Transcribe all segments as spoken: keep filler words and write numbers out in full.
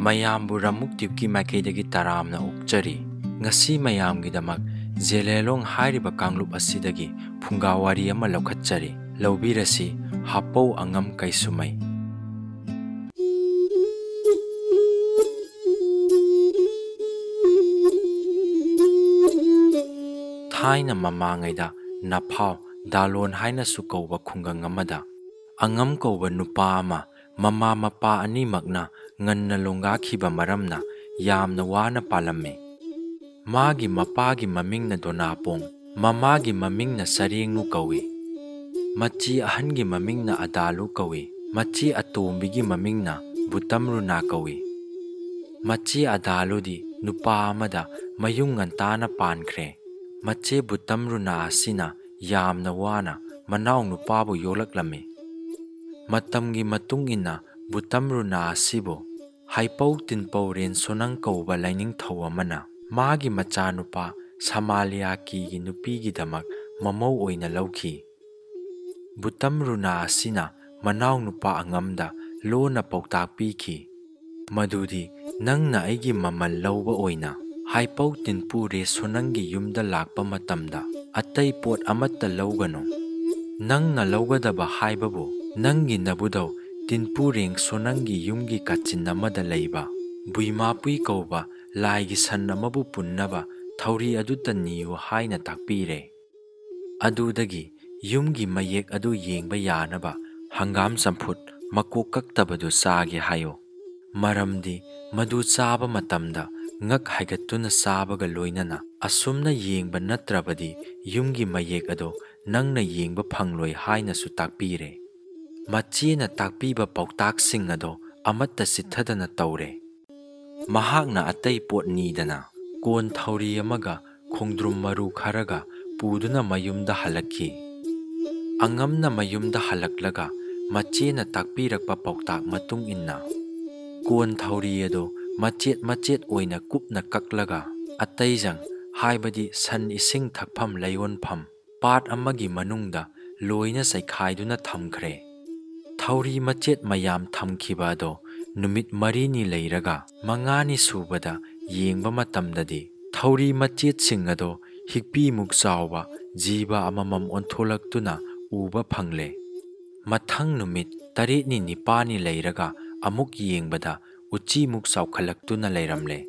ꯃꯌꯥꯝꯕꯨ ꯔꯃꯨꯛ ꯇ꯭ꯌꯨꯕꯀꯤ ꯃꯥꯏꯀꯩꯗꯒꯤ ꯇꯔꯥꯝꯅ ꯑꯣꯛꯆꯔꯤ꯫ ꯉꯁꯤ ꯃꯌꯥꯝꯒꯤꯗꯃꯛ ꯖꯦꯂꯦꯂꯣꯡ ꯍꯥꯏꯔꯤꯕ ꯀꯥꯡꯂꯨꯞ ꯑꯁꯤꯗꯒꯤ ꯐꯨꯡꯒꯥ ꯋꯥꯔꯤ ꯑꯃ ꯂꯧꯈꯠꯆꯔꯤ꯫ ꯂꯧꯕꯤꯔꯁꯤ, ꯍꯥꯄꯧ ꯑꯉꯝ ꯀꯩꯁꯨꯃꯩ꯫ ꯊꯥꯏꯅ ꯃꯃꯥꯡꯉꯩꯗ ꯅꯐꯥꯎ, ꯗꯥꯂꯣꯟ ꯍꯥꯏꯅꯁꯨ ꯀꯧꯕ ꯈꯨꯡꯒꯪ ꯑꯃꯗ, ꯑꯉꯝ ꯀꯧꯕ ꯅꯨꯄꯥ ꯑꯃ ꯃꯃꯥ ꯃꯄꯥ ꯑꯅꯤꯃꯛꯅ ꯉꯟꯅ ꯂꯣꯡꯒꯥꯈꯤꯕ ꯃꯔꯝꯅ ꯌꯥꯝꯅ ꯋꯥꯅ ꯄꯥꯜꯂꯝꯃꯤ꯫ ꯃꯥꯒꯤ ꯃꯄꯥꯒꯤ ꯃꯃꯤꯡꯅ ꯗꯣꯅꯥꯄꯣꯡ, ꯃꯃꯥꯒꯤ ꯃꯃꯤꯡꯅ ꯁꯔꯦꯡꯅꯨ ꯀꯧꯏ꯫ ꯃꯆꯦ ꯑꯍꯟꯒꯤ ꯃꯃꯤꯡꯅ ꯑꯗꯥꯂꯨ ꯀꯧꯏ꯫ ꯃꯆꯦ ꯑꯇꯣꯝꯕꯤꯒꯤ ꯃꯃꯤꯡꯅ ꯕꯨꯇꯝꯔꯨꯅꯥ ꯀꯧꯏ꯫ ꯃꯆꯦ ꯑꯗꯥꯂꯨꯗꯤ ꯅꯨꯄꯥ ꯑꯃꯗ ꯃꯌꯨꯝ ꯉꯟꯇꯥꯅ ꯄꯥꯟꯈ꯭ꯔꯦ꯫ ꯃꯆꯦ ꯕꯨꯇꯝꯔꯨꯅꯥ ꯑꯁꯤꯅ ꯌꯥꯝꯅ ꯋꯥꯅ ꯃꯅꯥꯎ ꯅꯨꯄꯥꯕꯨ ꯌꯣꯛꯂꯛꯂꯝꯃꯤ꯫ ꯃꯇꯝꯒꯤ ꯃꯇꯨꯡ ꯏꯟꯅ ꯕꯨꯇꯝꯔꯨꯅꯥ ꯑꯁꯤꯕꯨ ꯍꯥꯏꯄꯧ ꯇꯤꯟꯄꯧ ꯔꯦꯟꯁꯣꯅꯪ ꯀꯧꯕ ꯂꯥꯏꯅꯤꯡꯊꯧ ꯑꯃꯅ ꯃꯥꯒꯤ ꯃꯆꯥꯅꯨꯄꯥ ꯁꯃꯥꯂꯤꯌꯥꯀꯤꯒꯤ ꯅꯨꯄꯤꯒꯤꯗꯃꯛ ꯃꯃꯧ ꯑꯣꯏꯅ ꯂꯧꯈꯤ꯫ ꯕꯨꯇꯝꯔꯨꯅꯥ ꯑꯁꯤꯅ ꯃꯅꯥꯎ ꯅꯨꯄꯥ ꯑꯉꯝꯗ ꯂꯣꯟꯅ ꯄꯥꯎꯇꯥꯛ ꯄꯤꯈꯤ, ꯃꯗꯨꯗꯤ ꯅꯪꯅ ꯑꯩꯒꯤ ꯃꯃꯜ ꯂꯧꯕ ꯑꯣꯏꯅ ꯍꯥꯏꯄꯧ ꯇꯤꯟꯄꯨ ꯔꯦꯁꯣꯅꯪꯒꯤ ꯌꯨꯝꯗ ꯂꯥꯛꯄ ꯃꯇꯝꯗ ꯑꯇꯩ ꯄꯣꯠ ꯑꯃꯠꯇ ꯂꯧꯒꯅꯨ꯫ ꯅꯪꯅ ꯂꯧꯒꯗꯕ ꯍꯥꯏꯕꯕꯨ ꯅꯪꯒꯤ ꯅꯕꯨꯙꯧ ꯇꯤꯟꯄꯨ ꯔꯦꯡꯁꯣꯅꯪꯒꯤ ꯌꯨꯝꯒꯤ ꯀꯥꯆꯤꯟ ꯑꯃꯗ ꯂꯩꯕ ꯕꯨꯏꯃꯥꯄꯨꯏ ꯀꯧꯕ ꯂꯥꯏꯒꯤ ꯁꯟ ꯑꯃꯕꯨ ꯄꯨꯟꯅꯕ ꯊꯧꯔꯤ ꯑꯗꯨꯇ ꯅꯤꯌꯨ ꯍꯥꯏꯅ ꯇꯥꯛꯄꯤꯔꯦ꯫ ꯑꯗꯨꯗꯒꯤ ꯌꯨꯝꯒꯤ ꯃꯌꯦꯛ ꯑꯗꯨ ꯌꯦꯡꯕ ꯌꯥꯅꯕ ꯍꯪꯒꯥꯝ ꯆꯝꯐꯨꯠ ꯃꯀꯣꯛ ꯀꯛꯇꯕꯗꯨ ꯆꯥꯒꯦ ꯍꯥꯏꯌꯨ꯫ ꯃꯔꯝꯗꯤ ꯃꯗꯨ ꯆꯥꯕ ꯃꯇꯝꯗ ꯉꯛ ꯍꯥꯏꯒꯠꯇꯨꯅ ꯆꯥꯕꯒ ꯂꯣꯏꯅꯅ ꯑꯁꯨꯝꯅ ꯌꯦꯡꯕ ꯅꯠꯇ꯭ꯔꯕꯗꯤ ꯌꯨꯝꯒꯤ ꯃꯌꯦꯛ ꯑꯗꯨ ꯅꯪꯅ ꯌꯦꯡꯕ ꯐꯪꯂꯣꯏ ꯍꯥꯏꯅꯁꯨ ꯇꯥꯛꯄꯤꯔꯦ꯫ ꯃꯆꯦꯅ ꯇꯥꯛꯄꯤꯕ ꯄꯥꯎꯇꯥꯛꯁꯤꯡ ꯑꯗꯨ ꯑꯃꯠꯇ ꯆꯤꯠꯊꯗꯅ ꯇꯧꯔꯦ꯫ ꯃꯍꯥꯛꯅ ꯑꯇꯩ ꯄꯣꯠ ꯅꯤꯗꯅ ꯀꯣꯟ ꯊꯧꯔꯤ ꯑꯃꯒ ꯈꯣꯡꯗ꯭ꯔꯨꯝ ꯃꯔꯨ ꯈꯔꯒ ꯄꯨꯗꯨꯅ ꯃꯌꯨꯝꯗ ꯍꯜꯂꯛꯈꯤ꯫ ꯑꯉꯝꯅ ꯃꯌꯨꯝꯗ ꯍꯜꯂꯛꯂꯒ ꯃꯆꯦꯅ ꯇꯥꯛꯄꯤꯔꯛꯄ ꯄꯥꯎꯇꯥꯛ ꯃꯇꯨꯡ ꯏꯟꯅ ꯀꯣꯟ ꯊꯧꯔꯤ ꯑꯗꯨ ꯃꯆꯦꯠ ꯃꯆꯦꯠ ꯑꯣꯏꯅ ꯀꯨꯞꯅ ꯀꯛꯂꯒ ꯑꯇꯩꯖꯪ, ꯍꯥꯏꯕꯗꯤ ꯁꯟ ꯏꯁꯤꯡ ꯊꯛꯐꯝ ꯂꯩꯌꯣꯟꯐꯝ, ꯄꯥꯠ ꯑꯃꯒꯤ ꯃꯅꯨꯡꯗ ꯂꯣꯏꯅ ꯆꯩꯈꯥꯏꯗꯨꯅ ꯊꯝꯈ꯭ꯔꯦ꯫ ꯊꯧꯔꯤ ꯃꯆꯦꯠ ꯃꯌꯥꯝ ꯊꯝꯈꯤꯕ ꯑꯗꯣ ꯅꯨꯃꯤꯠ ꯃꯔꯤꯅꯤ ꯂꯩꯔꯒ ꯃꯉꯥꯅꯤ ꯁꯨꯕꯗ ꯌꯦꯡꯕ ꯃꯇꯝꯗꯗꯤ ꯊꯧꯔꯤ ꯃꯆꯦꯠꯁꯤꯡ ꯑꯗꯣ ꯍꯤꯛꯄꯤꯃꯨꯛ ꯆꯥꯎꯕ ꯖꯤꯕ ꯑꯃꯃꯝ ꯑꯣꯟꯊꯣꯛꯂꯛꯇꯨꯅ ꯎꯕ ꯐꯪꯂꯦ꯫ ꯃꯊꯪ ꯅꯨꯃꯤꯠ ꯇꯔꯦꯠꯅꯤ ꯅꯤꯄꯥꯜꯅꯤ ꯂꯩꯔꯒ ꯑꯃꯨꯛ ꯌꯦꯡꯕꯗ ꯎꯆꯤꯃꯨꯛ ꯆꯥꯎꯈꯠꯂꯛꯇꯨꯅ ꯂꯩꯔꯝꯂꯦ꯫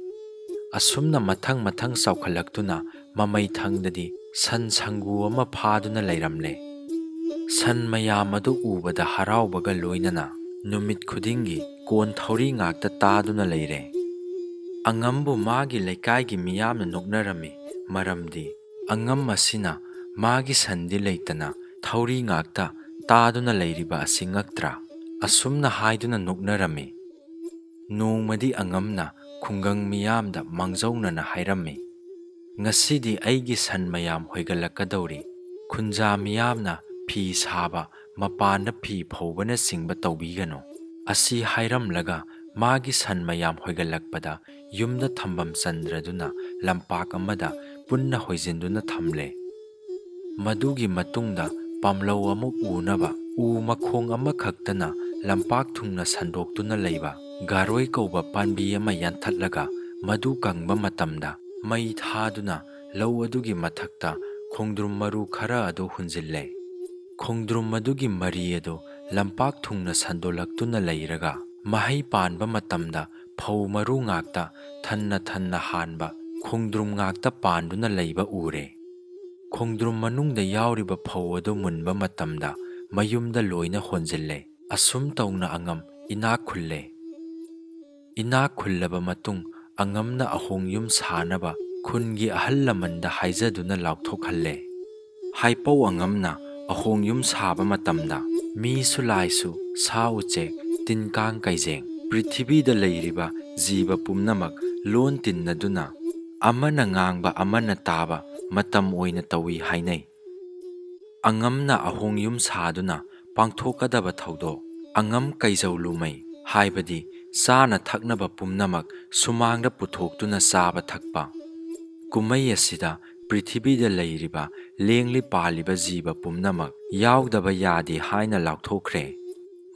ꯑꯁꯨꯝꯅ ꯃꯊꯪ ꯃꯊꯪ ꯆꯥꯎꯈꯠꯂꯛꯇꯨꯅ ꯃꯃꯩ ꯊꯪꯗꯗꯤ ꯁꯟ ꯁꯪꯒꯨ ꯑꯃ ꯐꯥꯗꯨꯅ ꯂꯩꯔꯝꯂꯦ꯫ ꯁꯟ ꯃꯌꯥꯝ ꯑꯗꯨ ꯎꯕꯗ ꯍꯔꯥꯎꯕꯒ ꯂꯣꯏꯅꯅ ꯅꯨꯃꯤꯠ ꯈꯨꯗꯤꯡꯒꯤ ꯀꯣꯟ ꯊꯧꯔꯤ ꯉꯥꯛꯇ ꯇꯥꯗꯨꯅ ꯂꯩꯔꯦ꯫ ꯑꯉꯝꯕꯨ ꯃꯥꯒꯤ ꯂꯩꯀꯥꯏꯒꯤ ꯃꯤꯌꯥꯝꯅ ꯅꯣꯛꯅꯔꯝꯃꯤ꯫ ꯃꯔꯝꯗꯤ ꯑꯉꯝ ꯑꯁꯤꯅ ꯃꯥꯒꯤ ꯁꯟꯗꯤ ꯂꯩꯇꯅ ꯊꯧꯔꯤ ꯉꯥꯛꯇ ꯇꯥꯗꯨꯅ ꯂꯩꯔꯤꯕ ꯑꯁꯤ ꯉꯛꯇ꯭ꯔꯥ? ꯑꯁꯨꯝꯅ ꯍꯥꯏꯗꯨꯅ ꯅꯣꯛꯅꯔꯝꯃꯤ꯫ ꯅꯣꯡꯃꯗꯤ ꯑꯉꯝꯅ ꯈꯨꯡꯒꯪ ꯃꯤꯌꯥꯝꯗ ꯃꯥꯡꯖꯧꯅꯅ ꯍꯥꯏꯔꯝꯃꯤ, "ꯉꯁꯤꯗꯤ ꯑꯩꯒꯤ ꯁꯟ ꯃꯌꯥꯝ ꯍꯣꯏꯒꯠꯂꯛꯀꯗꯧꯔꯤ꯫ ꯈꯨꯟꯖꯥ ꯃꯤꯌꯥꯝꯅ ꯐꯤ ꯁꯥꯕ, ꯃꯄꯥꯟꯗ ꯐꯤ ꯐꯧꯕꯅꯆꯤꯡꯕ ꯇꯧꯕꯤꯒꯅꯨ"꯫ ꯑꯁꯤ ꯍꯥꯏꯔꯝꯂꯒ ꯃꯥꯒꯤ ꯁꯟ ꯃꯌꯥꯝ ꯍꯣꯏꯒꯠꯂꯛꯄꯗ ꯌꯨꯝꯗ ꯊꯝꯐꯝ ꯆꯟꯗ꯭ꯔꯗꯨꯅ ꯂꯝꯄꯥꯛ ꯑꯃꯗ ꯄꯨꯟꯅ ꯍꯣꯏꯖꯤꯟꯗꯨꯅ ꯊꯝꯂꯦ꯫ ꯃꯗꯨꯒꯤ ꯃꯇꯨꯡꯗ ꯄꯥꯝꯂꯧ ꯑꯃ ꯎꯅꯕ ꯎ ꯃꯈꯣꯡ ꯑꯃꯈꯛꯇꯅ ꯂꯝꯄꯥꯛ ꯊꯨꯡꯅ ꯁꯟꯗꯣꯛꯇꯨꯅ ꯂꯩꯕ ꯒꯥꯔꯣꯏ ꯀꯧꯕ ꯄꯥꯝꯕꯤ ꯑꯃ ꯌꯥꯟꯊꯠꯂꯒ ꯃꯗꯨ ꯀꯪꯕ ꯃꯇꯝꯗ ꯃꯩ ꯊꯥꯗꯨꯅ ꯂꯧ ꯑꯗꯨꯒꯤ ꯃꯊꯛꯇ ꯈꯣꯡꯗ꯭ꯔꯨꯝ ꯃꯔꯨ ꯈꯔ ꯑꯗꯨ ꯍꯨꯟꯖꯤꯜꯂꯦ꯫ ꯈꯣꯡꯗ꯭ꯔꯨꯝ ꯑꯗꯨꯒꯤ ꯃꯔꯤ ꯑꯗꯨ ꯂꯝꯄꯥꯛ ꯊꯨꯡꯅ ꯁꯟꯗꯣꯛꯂꯛꯇꯨꯅ ꯂꯩꯔꯒ ꯃꯍꯩ ꯄꯥꯟꯕ ꯃꯇꯝꯗ ꯐꯧ ꯃꯔꯨ ꯉꯥꯛꯇ ꯊꯟꯅ ꯊꯟꯅ ꯍꯥꯟꯕ ꯈꯣꯡꯗ꯭ꯔꯨꯝ ꯉꯥꯛꯇ ꯄꯥꯟꯗꯨꯅ ꯂꯩꯕ ꯎꯔꯦ꯫ ꯈꯣꯡꯗ꯭ꯔꯨꯝ ꯃꯅꯨꯡꯗ ꯌꯥꯎꯔꯤꯕ ꯐꯧ ꯑꯗꯨ ꯃꯨꯟꯕ ꯃꯇꯝꯗ ꯃꯌꯨꯝꯗ ꯂꯣꯏꯅ ꯍꯣꯟꯖꯤꯜꯂꯦ꯫ ꯑꯁꯨꯝ ꯇꯧꯅ ꯑꯉꯝ ꯏꯅꯥꯛ ꯈꯨꯜꯂꯦ꯫ ꯏꯅꯥꯛ ꯈꯨꯜꯂꯕ ꯃꯇꯨꯡ ꯑꯉꯝꯅ ꯑꯍꯣꯡ ꯌꯨꯝ ꯁꯥꯅꯕ ꯈꯨꯟꯒꯤ ꯑꯍꯜ ꯂꯃꯟꯗ ꯍꯥꯏꯖꯗꯨꯅ ꯂꯥꯎꯊꯣꯛꯍꯜꯂꯦ꯫ ꯍꯥꯏꯄꯧ ꯑꯉꯝꯅ ꯑꯍꯣꯡ ꯌꯨꯝ ꯁꯥꯕ ꯃꯇꯝꯗ ꯃꯤꯁꯨ ꯂꯥꯏꯁꯨ, ꯁꯥ ꯎꯆꯦꯛ, ꯇꯤꯟ ꯀꯥꯡ ꯀꯩꯖꯦꯡ, ꯄ꯭ꯔꯤꯊꯤꯕꯤꯗ ꯂꯩꯔꯤꯕ ꯖꯤꯕ ꯄꯨꯝꯅꯃꯛ ꯂꯣꯟ ꯇꯤꯟꯅꯗꯨꯅ ꯑꯃꯅ ꯉꯥꯡꯕ ꯑꯃꯅ ꯇꯥꯕ ꯃꯇꯝ ꯑꯣꯏꯅ ꯇꯧꯏ ꯍꯥꯏꯅꯩ꯫ ꯑꯉꯝꯅ ꯑꯍꯣꯡ ꯌꯨꯝ ꯁꯥꯗꯨꯅ ꯄꯥꯡꯊꯣꯛꯀꯗꯕ ꯊꯧꯗꯣꯛ, ꯑꯉꯝ ꯀꯩꯖꯧ ꯂꯨꯃꯩ ꯍꯥꯏꯕꯗꯤ ꯆꯥꯅ ꯊꯛꯅꯕ ꯄꯨꯝꯅꯃꯛ ꯁꯨꯃꯥꯡꯗ ꯄꯨꯊꯣꯛꯇꯨꯅ ꯆꯥꯕ ꯊꯛꯄ꯫ ꯀꯨꯝꯃꯩ ꯑꯁꯤꯗ ꯄ꯭ꯔꯤꯊꯤꯕꯤꯗ ꯂꯩꯔꯤꯕ ꯂꯦꯡꯂꯤ ꯄꯥꯜꯂꯤꯕ ꯖꯤꯕ ꯄꯨꯝꯅꯃꯛ ꯌꯥꯎꯗꯕ ꯌꯥꯗꯦ ꯍꯥꯏꯅ ꯂꯥꯎꯊꯣꯛꯈ꯭ꯔꯦ꯫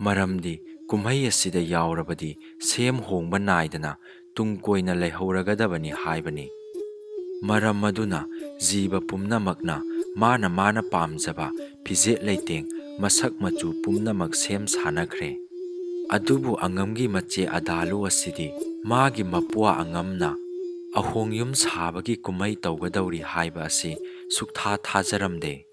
ꯃꯔꯝꯗꯤ ꯀꯨꯝꯍꯩ ꯑꯁꯤꯗ ꯌꯥꯎꯔꯕꯗꯤ ꯁꯦꯝ ꯍꯣꯡꯕ ꯅꯥꯏꯗꯅ ꯇꯨꯡ ꯀꯣꯏꯅ ꯂꯩꯍꯧꯔꯒꯗꯕꯅꯤ ꯍꯥꯏꯕꯅꯤ꯫ ꯃꯔꯝ ꯑꯗꯨꯅ ꯖꯤꯕ ꯄꯨꯝꯅꯃꯛꯅ ꯃꯥꯅ ꯃꯥꯅ ꯄꯥꯝꯖꯕ ꯐꯤꯖꯦꯠ ꯂꯩꯇꯦꯡ, ꯃꯁꯛ ꯃꯆꯨ ꯄꯨꯝꯅꯃꯛ ꯁꯦꯝ ꯁꯥꯅꯈ꯭ꯔꯦ꯫ ꯑꯗꯨꯕꯨ ꯑꯉꯝꯒꯤ ꯃꯆꯦ ꯑꯗꯥꯂꯨ ꯑꯁꯤꯗꯤ ꯃꯥꯒꯤ ꯃꯄ꯭ꯋꯥ ꯑꯉꯝꯅ ꯑꯍꯣꯡꯌꯨꯝ ꯁꯥꯕꯒꯤ ꯀꯨꯝꯍꯩ ꯇꯧꯒꯗꯧꯔꯤ ꯍꯥꯏꯕ ꯑꯁꯤ ꯁꯨꯛꯊꯥ ꯊꯥꯖꯔꯝꯗꯦ꯫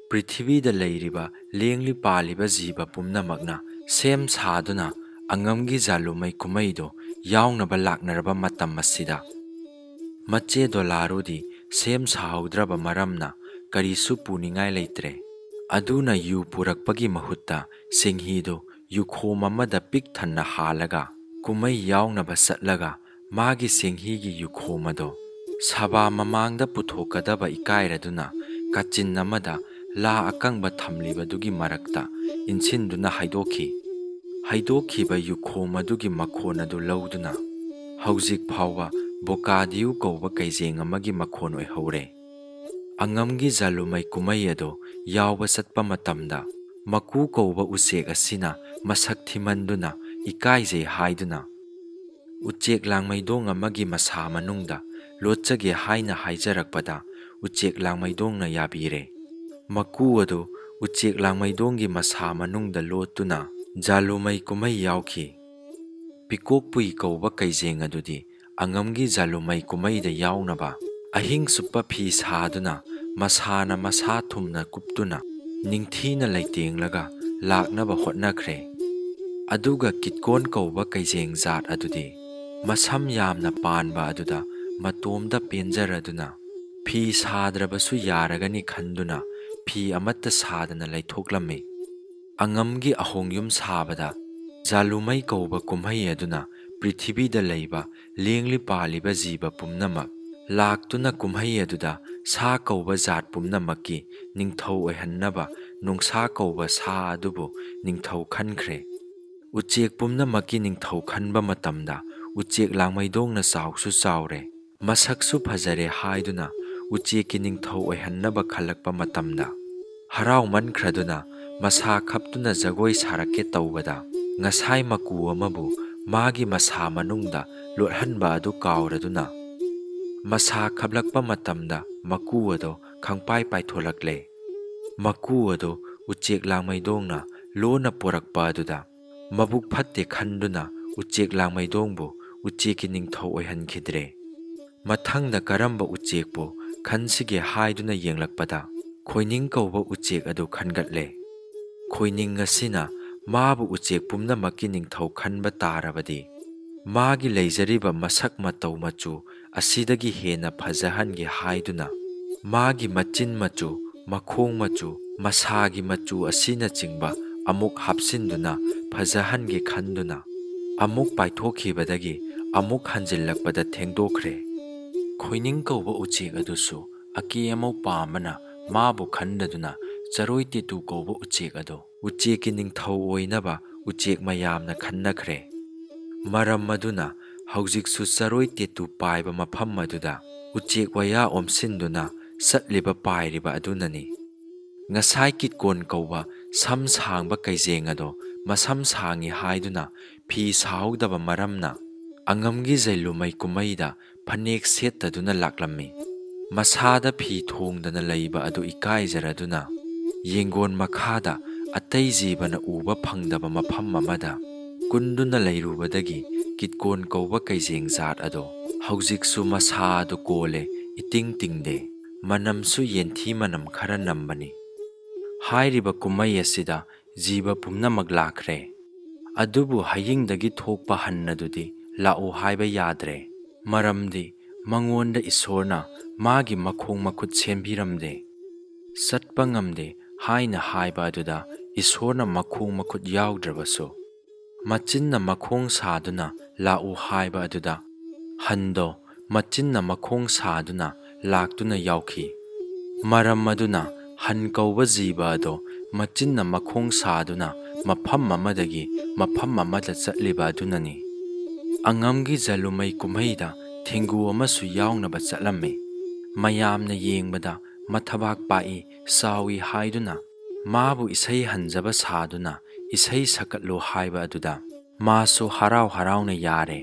ꯄ꯭ꯔꯤꯊꯤꯕꯤꯗ ꯂꯩꯔꯤꯕ ꯂꯦꯡꯂꯤ ꯄꯥꯜꯂꯤꯕ ꯖꯤꯕ ꯄꯨꯝꯅꯃꯛꯅ ꯁꯦꯝ ꯁꯥꯗꯨꯅ ꯑꯉꯝꯒꯤ ꯖꯥꯂꯨꯃꯩ ꯀꯨꯝꯍꯩꯗꯨ ꯌꯥꯎꯅꯕ ꯂꯥꯛꯅꯔꯕ ꯃꯇꯝ ꯑꯁꯤꯗ, ꯃꯆꯦ ꯗꯣꯂꯥꯔꯨꯗꯤ ꯁꯦꯝ ꯁꯥꯍꯧꯗ꯭ꯔꯕ ꯃꯔꯝꯅ ꯀꯔꯤꯁꯨ ꯄꯨꯅꯤꯡꯉꯥꯏ ꯂꯩꯇ꯭ꯔꯦ꯫ ꯑꯗꯨꯅ ꯌꯨ ꯄꯨꯔꯛꯄꯒꯤ ꯃꯍꯨꯠꯇ ꯁꯤꯡꯍꯤꯗꯨ ꯌꯨꯈꯣꯝ ꯑꯃꯗ ꯄꯤꯛ ꯊꯟꯅ ꯍꯥꯜꯂꯒ ꯀꯨꯝꯍꯩ ꯌꯥꯎꯅꯕ ꯆꯠꯂꯒ ꯃꯥꯒꯤ ꯁꯤꯡꯍꯤꯒꯤ ꯌꯨꯈꯣꯝ ꯑꯗꯣ ꯁꯚꯥ ꯃꯃꯥꯡꯗ ꯄꯨꯊꯣꯛꯀꯗꯕ ꯏꯀꯥꯏꯔꯗꯨꯅ ꯀꯥꯆꯤꯟ ꯑꯃꯗ ꯂꯥ ꯑꯀꯪꯕ ꯊꯝꯂꯤꯕꯗꯨꯒꯤ ꯃꯔꯛꯇ ꯏꯟꯁꯤꯟꯗꯨꯅ ꯍꯩꯗꯣꯛꯈꯤ꯫ ꯍꯩꯗꯣꯛꯈꯤꯕ ꯌꯨꯈꯣꯝ ꯑꯗꯨꯒꯤ ꯃꯈꯣꯟ ꯑꯗꯨ ꯂꯧꯗꯨꯅ ꯍꯧꯖꯤꯛ ꯐꯥꯎꯕ ꯕꯣꯀꯥꯗꯤꯌꯨ ꯀꯧꯕ ꯀꯩꯖꯦꯡ ꯑꯃꯒꯤ ꯃꯈꯣꯟ ꯑꯣꯏꯍꯧꯔꯦ꯫ ꯑꯉꯝꯒꯤ ꯖꯥꯂꯨꯃꯩ ꯀꯨꯝꯍꯩ ꯑꯗꯨ ꯌꯥꯎꯕ ꯆꯠꯄ ꯃꯇꯝꯗ ꯃꯀꯨ ꯀꯧꯕ ꯎꯆꯦꯛ ꯑꯁꯤꯅ ꯃꯁꯛ ꯊꯤꯃꯟꯗꯨꯅ ꯏꯀꯥꯏꯖꯩ ꯍꯥꯏꯗꯨꯅ ꯎꯆꯦꯛ ꯂꯥꯡꯃꯩꯗꯣꯡ ꯑꯃꯒꯤ ꯃꯁꯥ ꯃꯅꯨꯡꯗ ꯂꯣꯠꯆꯒꯦ ꯍꯥꯏꯅ ꯍꯥꯏꯖꯔꯛꯄꯗ ꯎꯆꯦꯛ ꯂꯥꯡꯃꯩꯗꯣꯡꯅ ꯌꯥꯕꯤꯔꯦ꯫ ꯃꯀꯨ ꯑꯗꯨ ꯎꯆꯦꯛ ꯂꯥꯡꯃꯩꯗꯣꯡꯒꯤ ꯃꯁꯥ ꯃꯅꯨꯡꯗ ꯂꯣꯠꯇꯨꯅ ꯖꯥꯂꯨꯃꯩ ꯀꯨꯝꯍꯩ ꯌꯥꯎꯈꯤ꯫ ꯄꯤꯀꯣꯛꯄꯨꯏ ꯀꯧꯕ ꯀꯩꯖꯦꯡ ꯑꯗꯨꯗꯤ ꯑꯉꯝꯒꯤ ꯖꯥꯂꯨꯃꯩ ꯀꯨꯝꯍꯩꯗ ꯌꯥꯎꯅꯕ ꯑꯍꯤꯡ ꯆꯨꯞꯄ ꯐꯤ ꯁꯥꯗꯨꯅ ꯃꯁꯥꯅ ꯃꯁꯥ ꯊꯨꯝꯅ ꯀꯨꯞꯇꯨꯅ ꯅꯤꯡꯊꯤꯅ ꯂꯩꯇꯦꯡꯂꯒ ꯂꯥꯛꯅꯕ ꯍꯣꯠꯅꯈ꯭ꯔꯦ꯫ ꯑꯗꯨꯒ ꯀꯤꯠꯀꯣꯟ ꯀꯧꯕ ꯀꯩꯖꯦꯡ ꯖꯥꯠ ꯑꯗꯨꯗꯤ ꯃꯁꯝ ꯌꯥꯝꯅ ꯄꯥꯟꯕ ꯑꯗꯨꯗ ꯃꯇꯣꯝꯗ ꯄꯦꯟꯖꯔꯗꯨꯅ ꯐꯤ ꯁꯥꯗ꯭ꯔꯕꯁꯨ ꯌꯥꯔꯒꯅꯤ ꯈꯟꯗꯨꯅ ꯐꯤ ꯑꯃꯠꯇ ꯁꯥꯗꯅ ꯂꯩꯊꯣꯛꯂꯝꯃꯤ꯫ ꯑꯉꯝꯒꯤ ꯑꯍꯣꯡꯌꯨꯝ ꯁꯥꯕꯗ ꯖꯥꯂꯨꯃꯩ ꯀꯧꯕ ꯀꯨꯝꯍꯩ ꯑꯗꯨꯅ ꯄ꯭ꯔꯤꯊꯤꯕꯤꯗ ꯂꯩꯕ ꯂꯦꯡꯂꯤ ꯄꯥꯜꯂꯤꯕ ꯖꯤꯕ ꯄꯨꯝꯅꯃꯛ ꯂꯥꯛꯇꯨꯅ ꯀꯨꯝꯍꯩ ꯑꯗꯨꯗ ꯁꯥ ꯀꯧꯕ ꯖꯥꯠ ꯄꯨꯝꯅꯃꯛꯀꯤ ꯅꯤꯡꯊꯧ ꯑꯣꯏꯍꯟꯅꯕ ꯅꯣꯡꯁꯥ ꯀꯧꯕ ꯁꯥ ꯑꯗꯨꯕꯨ ꯅꯤꯡꯊꯧ ꯈꯟꯈ꯭ꯔꯦ꯫ ꯎꯆꯦꯛ ꯄꯨꯝꯅꯃꯛꯀꯤ ꯅꯤꯡꯊꯧ ꯈꯟꯕ ꯃꯇꯝꯗ ꯎꯆꯦꯛ ꯂꯥꯡꯃꯩꯗꯣꯡꯅ ꯆꯥꯎꯁꯨ ꯆꯥꯎꯔꯦ, ꯃꯁꯛꯁꯨ ꯐꯖꯔꯦ ꯍꯥꯏꯗꯨꯅ ꯎꯆꯦꯛꯀꯤ ꯅꯤꯡꯊꯧ ꯑꯣꯏꯍꯟꯅꯕ ꯈꯜꯂꯛꯄ ꯃꯇꯝꯗ ꯍꯔꯥꯎꯃꯟꯈ꯭ꯔꯗꯨꯅ ꯃꯁꯥ ꯈꯞꯇꯨꯅ ꯖꯒꯣꯏ ꯁꯥꯔꯛꯀꯦ ꯇꯧꯕꯗ ꯉꯁꯥꯏ ꯃꯀꯨ ꯑꯃꯕꯨ ꯃꯥꯒꯤ ꯃꯁꯥ ꯃꯅꯨꯡꯗ ꯂꯣꯠꯍꯟꯕ ꯑꯗꯨ ꯀꯥꯎꯔꯗꯨꯅ, ꯃꯁꯥ ꯈꯞꯂꯛꯄ ꯃꯇꯝꯗ ꯃꯀꯨ ꯑꯗꯨ ꯈꯪꯄꯥꯏ ꯄꯥꯏꯊꯣꯂꯛꯂꯦ꯫ ꯃꯀꯨ ꯑꯗꯨ ꯎꯆꯦꯛ ꯂꯥꯡꯃꯩꯗꯣꯡꯅ ꯂꯣꯟꯅ ꯄꯣꯔꯛꯄ ꯑꯗꯨꯗ ꯃꯕꯨꯛ ꯐꯠꯇꯦ ꯈꯟꯗꯨꯅ ꯎꯆꯦꯛ ꯂꯥꯡꯃꯩꯗꯣꯡꯕꯨ ꯎꯆꯦꯛꯀꯤ ꯅꯤꯡꯊꯧ ꯑꯣꯏꯍꯟꯈꯤꯗ꯭ꯔꯦ꯫ ꯃꯊꯪꯗ ꯀꯔꯝꯕ ꯎꯆꯦꯛꯄꯨ ꯈꯟꯁꯤꯒꯦ ꯍꯥꯏꯗꯨꯅ ꯌꯦꯡꯂꯛꯄꯗ, ꯈꯣꯏꯅꯤꯡ ꯀꯧꯕ ꯎꯆꯦꯛ ꯑꯗꯨ ꯈꯟꯒꯠꯂꯦ꯫ ꯈꯣꯏꯅꯤꯡ ꯑꯁꯤꯅ ꯃꯥꯕꯨ ꯎꯆꯦꯛ ꯄꯨꯝꯅꯃꯛꯀꯤ ꯅꯤꯡꯊꯧ ꯈꯟꯕ ꯇꯥꯔꯕꯗꯤ, ꯃꯥꯒꯤ ꯂꯩꯖꯔꯤꯕ ꯃꯁꯛ ꯃꯇꯧ ꯃꯆꯨ ꯑꯁꯤꯗꯒꯤ ꯍꯦꯟꯅ ꯐꯖꯍꯟꯒꯦ ꯍꯥꯏꯗꯨꯅ, ꯃꯥꯒꯤ ꯃꯆꯤꯟ ꯃꯆꯨ, ꯃꯈꯣꯡ ꯃꯆꯨ, ꯃꯁꯥꯒꯤ ꯃꯆꯨ ꯑꯁꯤꯅꯆꯤꯡꯕ ꯑꯃꯨꯛ ꯍꯥꯞꯆꯤꯟꯗꯨꯅ ꯐꯖꯍꯟꯒꯦ ꯈꯟꯗꯨꯅ, ꯑꯃꯨꯛ ꯄꯥꯏꯊꯣꯛꯈꯤꯕꯗꯒꯤ ꯑꯃꯨꯛ ꯍꯟꯖꯤꯜꯂꯛꯄꯗ ꯊꯦꯡꯗꯣꯛꯈ꯭ꯔꯦ꯫ ꯈꯣꯏꯅꯤꯡ ꯀꯧꯕ ꯎꯆꯦꯛ ꯑꯗꯨꯁꯨ ꯑꯀꯦ ꯑꯃꯧ ꯄꯥꯝꯕꯅ ꯃꯥꯕꯨ ꯈꯟꯗꯗꯨꯅ ꯆꯔꯣꯏ ꯇꯦꯇꯨ ꯀꯧꯕ ꯎꯆꯦꯛ ꯑꯗꯨ ꯎꯆꯦꯛꯀꯤ ꯅꯤꯡꯊꯧ ꯑꯣꯏꯅꯕ ꯎꯆꯦꯛ ꯃꯌꯥꯝꯅ ꯈꯟꯅꯈ꯭ꯔꯦ꯫ ꯃꯔꯝ ꯑꯗꯨꯅ ꯍꯧꯖꯤꯛꯁꯨ ꯆꯔꯣꯏ ꯇꯦꯇꯨ ꯄꯥꯏꯕ ꯃꯐꯝ ꯑꯗꯨꯗ ꯎꯆꯦꯛ ꯋꯥꯌꯥ ꯑꯣꯝꯁꯤꯟꯗꯨꯅ ꯆꯠꯂꯤꯕ ꯄꯥꯏꯔꯤꯕ ꯑꯗꯨꯅꯅꯤ꯫ ꯉꯁꯥꯏ ꯀꯤꯠꯀꯣꯟ ꯀꯧꯕ ꯁꯝ ꯁꯥꯡꯕ ꯀꯩꯖꯦꯡ ꯑꯗꯣ ꯃꯁꯝ ꯁꯥꯡꯉꯤ ꯍꯥꯏꯗꯨꯅ ꯐꯤ ꯁꯥꯍꯧꯗꯕ ꯃꯔꯝꯅ, ꯑꯉꯝꯒꯤ ꯖꯩꯂꯨꯃꯩ ꯀꯨꯝꯍꯩꯗ ꯐꯅꯦꯛ ꯁꯦꯠꯇꯗꯨꯅ ꯂꯥꯛꯂꯝꯃꯤ꯫ ꯃꯁꯥꯗ ꯐꯤ ꯊꯣꯡꯗꯅ ꯂꯩꯕ ꯑꯗꯨ ꯏꯀꯥꯏꯖꯔꯗꯨꯅ, ꯌꯦꯡꯒꯣꯟ ꯃꯈꯥꯗ ꯑꯇꯩ ꯖꯤꯕꯅ ꯎꯕ ꯐꯪꯗꯕ ꯃꯐꯝ ꯑꯃꯗ ꯀꯨꯟꯗꯨꯅ ꯂꯩꯔꯨꯕꯗꯒꯤ, ꯀꯤꯠꯀꯣꯟ ꯀꯧꯕ ꯀꯩꯖꯦꯡ ꯖꯥꯠ ꯑꯗꯣ ꯍꯧꯖꯤꯛꯁꯨ ꯃꯁꯥ ꯑꯗꯨ ꯀꯣꯜꯂꯦ, ꯏꯇꯤꯡ ꯇꯤꯡꯗꯦ꯫ ꯃꯅꯝꯁꯨ ꯌꯦꯟꯊꯤ ꯃꯅꯝ ꯈꯔ ꯅꯝꯕꯅꯤ꯫ ꯍꯥꯏꯔꯤꯕ ꯀꯨꯝꯍꯩ ꯑꯁꯤꯗ ꯖꯤꯕ ꯄꯨꯝꯅꯃꯛ ꯂꯥꯛꯈ꯭ꯔꯦ꯫ ꯑꯗꯨꯕꯨ ꯍꯌꯤꯡꯗꯒꯤ ꯊꯣꯛꯄ ꯍꯟ ꯑꯗꯨꯗꯤ ꯂꯥꯛꯎ ꯍꯥꯏꯕ ꯌꯥꯗ꯭ꯔꯦ꯫ ꯃꯔꯝꯗꯤ ꯃꯉꯣꯟꯗ ꯏꯁꯣꯔꯅ ꯃꯥꯒꯤ ꯃꯈꯣꯡ ꯃꯈꯨꯠ ꯁꯦꯝꯕꯤꯔꯝꯗꯦ꯫ ꯆꯠꯄ ꯉꯝꯗꯦ ꯍꯥꯏꯅ ꯍꯥꯏꯕ ꯑꯗꯨꯗ ꯏꯁꯣꯔꯅ ꯃꯈꯣꯡ ꯃꯈꯨꯠ ꯌꯥꯎꯗ꯭ꯔꯕꯁꯨ, ꯃꯆꯤꯟꯅ ꯃꯈꯣꯡ ꯁꯥꯗꯨꯅ ꯂꯥꯛꯎ ꯍꯥꯏꯕ ꯑꯗꯨꯗ ꯍꯟꯗꯣ ꯃꯆꯤꯟꯅ ꯃꯈꯣꯡ ꯁꯥꯗꯨꯅ ꯂꯥꯛꯇꯨꯅ ꯌꯥꯎꯈꯤ꯫ ꯃꯔꯝ ꯑꯗꯨꯅ ꯍꯟ ꯀꯧꯕ ꯖꯤꯕ ꯑꯗꯣ ꯃꯆꯤꯟꯅ ꯃꯈꯣꯡ ꯁꯥꯗꯨꯅ ꯃꯐꯝ ꯑꯃꯗꯒꯤ ꯃꯐꯝ ꯑꯃꯗ ꯆꯠꯂꯤꯕ ꯑꯗꯨꯅꯅꯤ꯫ ꯑꯉꯝꯒꯤ ꯖꯂꯨꯃꯩ ꯀꯨꯝꯍꯩꯗ ꯊꯦꯡꯒꯨ ꯑꯃꯁꯨ ꯌꯥꯎꯅꯕ ꯆꯠꯂꯝꯃꯤ꯫ ꯃꯌꯥꯝꯅ ꯌꯦꯡꯕꯗ ꯃꯊꯕꯥꯛ ꯄꯥꯛꯏ, ꯆꯥꯎꯏ ꯍꯥꯏꯗꯨꯅ ꯃꯥꯕꯨ ꯏꯁꯩ ꯍꯟꯖꯕ ꯁꯥꯗꯨꯅ ꯏꯁꯩ ꯁꯛꯀꯠꯂꯨ ꯍꯥꯏꯕ ꯑꯗꯨꯗ ꯃꯥꯁꯨ ꯍꯔꯥꯎ ꯍꯔꯥꯎꯅ ꯌꯥꯔꯦ꯫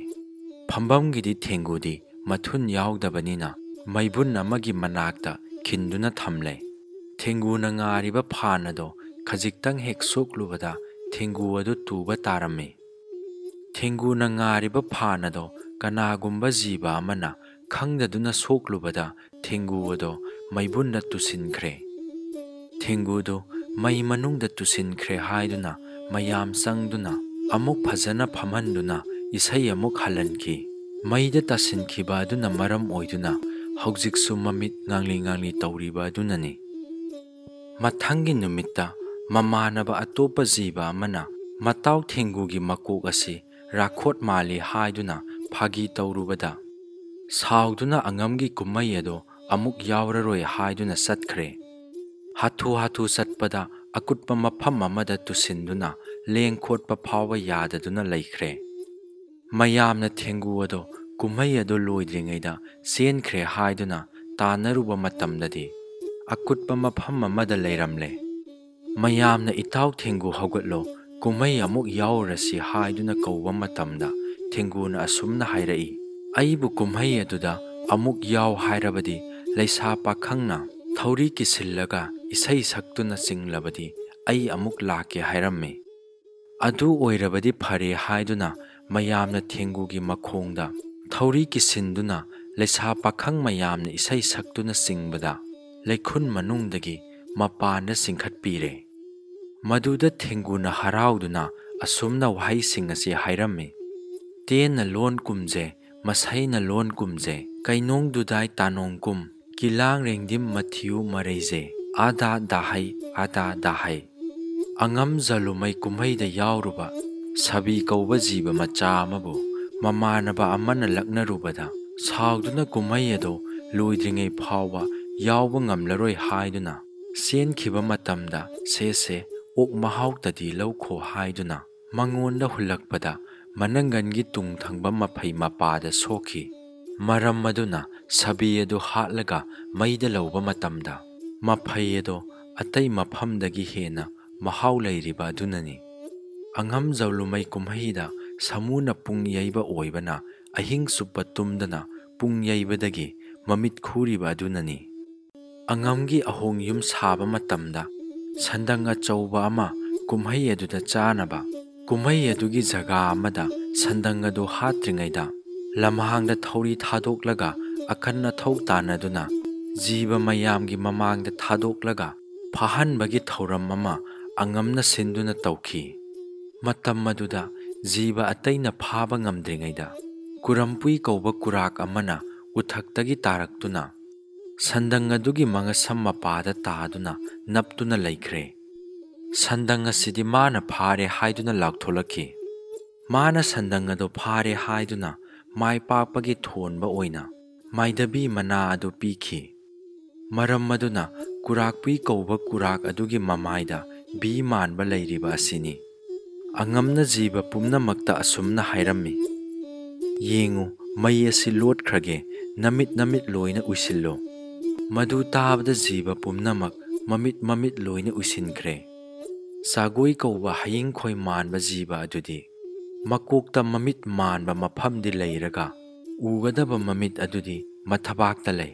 ꯐꯝꯕꯝꯒꯤꯗꯤ ꯊꯦꯡꯒꯨꯗꯤ ꯃꯊꯨꯟ ꯌꯥꯎꯗꯕꯅꯤꯅ ꯃꯩꯕꯨꯟ ꯑꯃꯒꯤ ꯃꯅꯥꯛꯇ ꯈꯤꯟꯗꯨꯅ ꯊꯝꯂꯦ꯫ ꯊꯦꯡꯒꯨꯅ ꯉꯥꯔꯤꯕ ꯐꯥꯟ ꯑꯗꯣ ꯈꯖꯤꯛꯇꯪ ꯍꯦꯛ ꯁꯣꯛꯂꯨꯕꯗ ꯊꯦꯡꯒꯨ ꯑꯗꯨ ꯇꯨꯕ ꯇꯥꯔꯝꯃꯤ꯫ ꯊꯦꯡꯒꯨꯅ ꯉꯥꯔꯤꯕ ꯐꯥꯟ ꯑꯗꯣ ꯀꯅꯥꯒꯨꯝꯕ ꯖꯤꯕ ꯑꯃꯅ ꯈꯪꯗꯗꯨꯅ ꯁꯣꯛꯂꯨꯕꯗ ꯊꯦꯡꯒꯨ ꯑꯗꯣ ꯃꯩꯕꯨꯟꯗ ꯇꯨꯁꯤꯟꯈ꯭ꯔꯦ꯫ ꯊꯦꯡꯒꯨꯗꯨ ꯃꯩ ꯃꯅꯨꯡꯗ ꯇꯨꯁꯤꯟꯈ꯭ꯔꯦ ꯍꯥꯏꯗꯨꯅ ꯃꯌꯥꯝ ꯆꯪꯗꯨꯅ ꯑꯃꯨꯛ ꯐꯖꯅ ꯐꯝꯍꯟꯗꯨꯅ ꯏꯁꯩ ꯑꯃꯨꯛ ꯍꯜꯍꯟꯈꯤ꯫ ꯃꯩꯗ ꯇꯥꯁꯤꯟꯈꯤꯕ ꯑꯗꯨꯅ ꯃꯔꯝ ꯑꯣꯏꯗꯨꯅ ꯍꯧꯖꯤꯛꯁꯨ ꯃꯃꯤꯠ ꯉꯥꯡꯂꯤ ꯉꯥꯡꯂꯤ ꯇꯧꯔꯤꯕ ꯑꯗꯨꯅꯅꯤ꯫ ꯃꯊꯪꯒꯤ ꯅꯨꯃꯤꯠꯇ ꯃꯃꯥꯟꯅꯕ ꯑꯇꯣꯞꯄ ꯖꯤꯕ ꯑꯃꯅ ꯃꯇꯥꯎ ꯊꯦꯡꯒꯨꯒꯤ ꯃꯀꯣꯛ ꯑꯁꯤ ꯔꯥꯈꯣꯠ ꯃꯥꯜꯂꯤ ꯍꯥꯏꯗꯨꯅ ꯐꯥꯒꯤ ꯇꯧꯔꯨꯕꯗ ꯁꯥꯎꯗꯨꯅ ꯑꯉꯝꯒꯤ ꯀꯨꯝꯍꯩ ꯑꯗꯣ ꯑꯃꯨꯛ ꯌꯥꯎꯔꯔꯣꯏ ꯍꯥꯏꯗꯨꯅ ꯆꯠꯈ꯭ꯔꯦ꯫ ꯍꯥꯊꯨ ꯍꯥꯊꯨ ꯆꯠꯄꯗ ꯑꯀꯨꯠꯄ ꯃꯐꯝ ꯑꯃꯗ ꯇꯨꯁꯤꯟꯗꯨꯅ ꯂꯦꯡ ꯈꯣꯠꯄ ꯐꯥꯎꯕ ꯌꯥꯗꯗꯨꯅ ꯂꯩꯈ꯭ꯔꯦ꯫ ꯃꯌꯥꯝꯅ ꯊꯦꯡꯒꯨ ꯑꯗꯣ ꯀꯨꯝꯍꯩ ꯑꯗꯨ ꯂꯣꯏꯗ꯭ꯔꯤꯉꯩꯗ ꯆꯦꯟꯈ꯭ꯔꯦ ꯍꯥꯏꯗꯨꯅ ꯇꯥꯟꯅꯔꯨꯕ ꯃꯇꯝꯗꯗꯤ ꯑꯀꯨꯠꯄ ꯃꯐꯝ ꯑꯃꯗ ꯂꯩꯔꯝꯂꯦ꯫ ꯃꯌꯥꯝꯅ "ꯏꯇꯥꯎ ꯊꯦꯡꯒꯨ ꯍꯧꯒꯠꯂꯣ, ꯀꯨꯝꯍꯩ ꯑꯃꯨꯛ ꯌꯥꯎꯔꯨꯔꯁꯤ" ꯍꯥꯏꯗꯨꯅ ꯀꯧꯕ ꯃꯇꯝꯗ ꯊꯦꯡꯒꯨꯅ ꯑꯁꯨꯝꯅ ꯍꯥꯏꯔꯛꯏ, "ꯑꯩꯕꯨ ꯀꯨꯝꯍꯩ ꯑꯗꯨꯗ ꯑꯃꯨꯛ ꯌꯥꯎ ꯍꯥꯏꯔꯕꯗꯤ ꯂꯩꯁꯥ ꯄꯥꯈꯪꯅ ꯊꯧꯔꯤ ꯀꯤꯁꯤꯜꯂꯒ ꯏꯁꯩ ꯁꯛꯇꯨꯅ ꯆꯤꯡꯂꯕꯗꯤ ꯑꯩ ꯑꯃꯨꯛ ꯂꯥꯛꯀꯦ" ꯍꯥꯏꯔꯝꯃꯤ꯫ ꯑꯗꯨ ꯑꯣꯏꯔꯕꯗꯤ ꯐꯔꯦ ꯍꯥꯏꯗꯨꯅ ꯃꯌꯥꯝꯅ ꯊꯦꯡꯒꯨꯒꯤ ꯃꯈꯣꯡꯗ ꯊꯧꯔꯤ ꯀꯤꯁꯤꯟꯗꯨꯅ ꯂꯩꯁꯥ ꯄꯥꯈꯪ ꯃꯌꯥꯝꯅ ꯏꯁꯩ ꯁꯛꯇꯨꯅ ꯆꯤꯡꯕꯗ ꯂꯩꯈꯨꯟ ꯃꯅꯨꯡꯗꯒꯤ ꯃꯄꯥꯟꯗ ꯆꯤꯡꯈꯠꯄꯤꯔꯦ꯫ ꯃꯗꯨꯗ ꯊꯦꯡꯒꯨꯅ ꯍꯔꯥꯎꯗꯨꯅ ꯑꯁꯨꯝꯅ ꯋꯥꯍꯩꯁꯤꯡ ꯑꯁꯤ ꯍꯥꯏꯔꯝꯃꯤ, "ꯇꯦꯟꯅ ꯂꯣꯟ ꯀꯨꯝꯖꯦ, ꯃꯁꯩꯅ ꯂꯣꯟ ꯀꯨꯝꯖꯦ, ꯀꯩꯅꯣꯡ ꯗꯨꯗꯥꯏ ꯇꯥꯅꯣꯡ ꯀꯨꯝ, ꯀꯤꯂꯥꯡ ꯔꯦꯡꯗꯤꯝ ꯃꯊꯤꯌꯨ ꯃꯔꯩꯖꯦ, ꯑꯥꯗꯥ ꯗꯥꯍꯩ, ꯑꯥꯗꯥ ꯗꯥꯍꯩ"꯫ ꯑꯉꯝ ꯖꯂꯨꯃꯩ ꯀꯨꯝꯍꯩꯗ ꯌꯥꯎꯔꯨꯕ ꯁꯥꯕꯤ ꯀꯧꯕ ꯖꯤꯕ ꯃꯆꯥ ꯑꯃꯕꯨ ꯃꯃꯥꯟꯅꯕ ꯑꯃꯅ ꯂꯛꯅꯔꯨꯕꯗ ꯁꯥꯎꯗꯨꯅ ꯀꯨꯝꯍꯩ ꯑꯗꯨ ꯂꯣꯏꯗ꯭ꯔꯤꯉꯩ ꯐꯥꯎꯕ ꯌꯥꯎꯕ ꯉꯝꯂꯔꯣꯏ ꯍꯥꯏꯗꯨꯅ ꯆꯦꯟꯈꯤꯕ ꯃꯇꯝꯗ "ꯁꯦ ꯁꯦ, ꯑꯣꯛ ꯃꯍꯥꯎ ꯇꯗꯤ ꯂꯧꯈꯣ" ꯍꯥꯏꯗꯨꯅ ꯃꯉꯣꯟꯗ ꯍꯨꯜꯂꯛꯄꯗ ꯃꯅꯪꯒꯟꯒꯤ ꯇꯨꯡ ꯊꯪꯕ ꯃꯐꯩ ꯃꯄꯥꯗ ꯁꯣꯛꯈꯤ꯫ ꯃꯔꯝ ꯑꯗꯨꯅ ꯁꯥꯕꯤ ꯑꯗꯨ ꯍꯥꯠꯂꯒ ꯃꯩꯗ ꯂꯧꯕ ꯃꯇꯝꯗ ꯃꯐꯩ ꯑꯗꯨ ꯑꯇꯩ ꯃꯐꯝꯗꯒꯤ ꯍꯦꯟꯅ ꯃꯍꯥꯎ ꯂꯩꯔꯤꯕ ꯑꯗꯨꯅꯅꯤ꯫ ꯑꯉꯝ ꯖꯧꯂꯨꯃꯩ ꯀꯨꯝꯍꯩꯗ ꯁꯥꯃꯨꯅ ꯄꯨꯡ ꯌꯩꯕ ꯑꯣꯏꯕꯅ ꯑꯍꯤꯡ ꯆꯨꯞꯄ ꯇꯨꯝꯗꯅ ꯄꯨꯡ ꯌꯩꯕꯗꯒꯤ ꯃꯃꯤꯠ ꯈꯨꯔꯤꯕ ꯑꯗꯨꯅꯅꯤ꯫ ꯑꯉꯝꯒꯤ ꯑꯍꯣꯡ ꯌꯨꯝ ꯁꯥꯕ ꯃꯇꯝꯗ ꯁꯟꯗꯪ ꯑꯆꯧꯕ ꯑꯃ ꯀꯨꯝꯍꯩ ꯑꯗꯨꯗ ꯆꯥꯅꯕ ꯀꯨꯝꯍꯩ ꯑꯗꯨꯒꯤ ꯖꯒꯥ ꯑꯃꯗ ꯁꯟꯗꯪ ꯑꯗꯨ ꯍꯥꯠꯇ꯭ꯔꯤꯉꯩꯗ ꯂꯝꯍꯥꯡꯗ ꯊꯧꯔꯤ ꯊꯥꯗꯣꯛꯂꯒ ꯑꯀꯟ ꯑꯊꯧ ꯇꯥꯟꯅꯗꯨꯅ ꯖꯤꯕ ꯃꯌꯥꯝꯒꯤ ꯃꯃꯥꯡꯗ ꯊꯥꯗꯣꯛꯂꯒ ꯐꯥꯍꯟꯕꯒꯤ ꯊꯧꯔꯝ ꯑꯃ ꯑꯉꯝꯅ ꯁꯤꯟꯗꯨꯅ ꯇꯧꯈꯤ꯫ ꯃꯇꯝ ꯑꯗꯨꯗ ꯖꯤꯕ ꯑꯇꯩꯅ ꯐꯥꯕ ꯉꯝꯗ꯭ꯔꯤꯉꯩꯗ ꯀꯨꯔꯝꯄꯨꯏ ꯀꯧꯕ ꯀꯨꯔꯥꯛ ꯑꯃꯅ ꯎꯊꯛꯇꯒꯤ ꯇꯥꯔꯛꯇꯨꯅ ꯁꯟꯗꯪ ꯑꯗꯨꯒꯤ ꯃꯉꯁꯝ ꯃꯄꯥꯗ ꯇꯥꯗꯨꯅ ꯅꯞꯇꯨꯅ ꯂꯩꯈ꯭ꯔꯦ꯫ ꯁꯟꯗꯪ ꯑꯁꯤꯗꯤ ꯃꯥꯅ ꯐꯥꯔꯦ ꯍꯥꯏꯗꯨꯅ ꯂꯥꯎꯊꯣꯛꯂꯛꯈꯤ꯫ ꯃꯥꯅ ꯁꯟꯗꯪ ꯑꯗꯨ ꯐꯥꯔꯦ ꯍꯥꯏꯗꯨꯅ ꯃꯥꯏ ꯄꯥꯛꯄꯒꯤ ꯊꯣꯟꯕ ꯑꯣꯏꯅ ꯃꯥꯏꯙꯕꯤ ꯃꯅꯥ ꯑꯗꯨ ꯄꯤꯈꯤ꯫ ꯃꯔꯝ ꯑꯗꯨꯅ ꯀꯨꯔꯥꯛꯄꯨꯏ ꯀꯧꯕ ꯀꯨꯔꯥꯛ ꯑꯗꯨꯒꯤ ꯃꯃꯥꯏꯗ ꯚꯤ ꯃꯥꯟꯕ ꯂꯩꯔꯤꯕ ꯑꯁꯤꯅꯤ꯫ ꯑꯉꯝꯅ ꯖꯤꯕ ꯄꯨꯝꯅꯃꯛꯇ ꯑꯁꯨꯝꯅ ꯍꯥꯏꯔꯝꯃꯤ, "ꯌꯦꯡꯉꯨ, ꯃꯩ ꯑꯁꯤ ꯂꯣꯠꯈ꯭ꯔꯒꯦ, ꯅꯃꯤꯠ ꯅꯃꯤꯠ ꯂꯣꯏꯅ ꯎꯏꯁꯤꯜꯂꯨ꯫" ꯃꯗꯨ ꯇꯥꯕꯗ ꯖꯤꯕ ꯄꯨꯝꯅꯃꯛ ꯃꯃꯤꯠ ꯃꯃꯤꯠ ꯂꯣꯏꯅ ꯎꯏꯁꯤꯟꯈ꯭ꯔꯦ꯫ ꯁꯥꯒꯣꯏ ꯀꯧꯕ ꯍꯌꯤꯡꯈꯣꯏ ꯃꯥꯟꯕ ꯖꯤꯕ ꯑꯗꯨꯗꯤ ꯃꯀꯣꯛꯇ ꯃꯃꯤꯠ ꯃꯥꯟꯕ ꯃꯐꯝꯗꯤ ꯂꯩꯔꯒ ꯎꯒꯗꯕ ꯃꯃꯤꯠ ꯑꯗꯨꯗꯤ ꯃꯊꯕꯥꯛꯇ ꯂꯩ꯫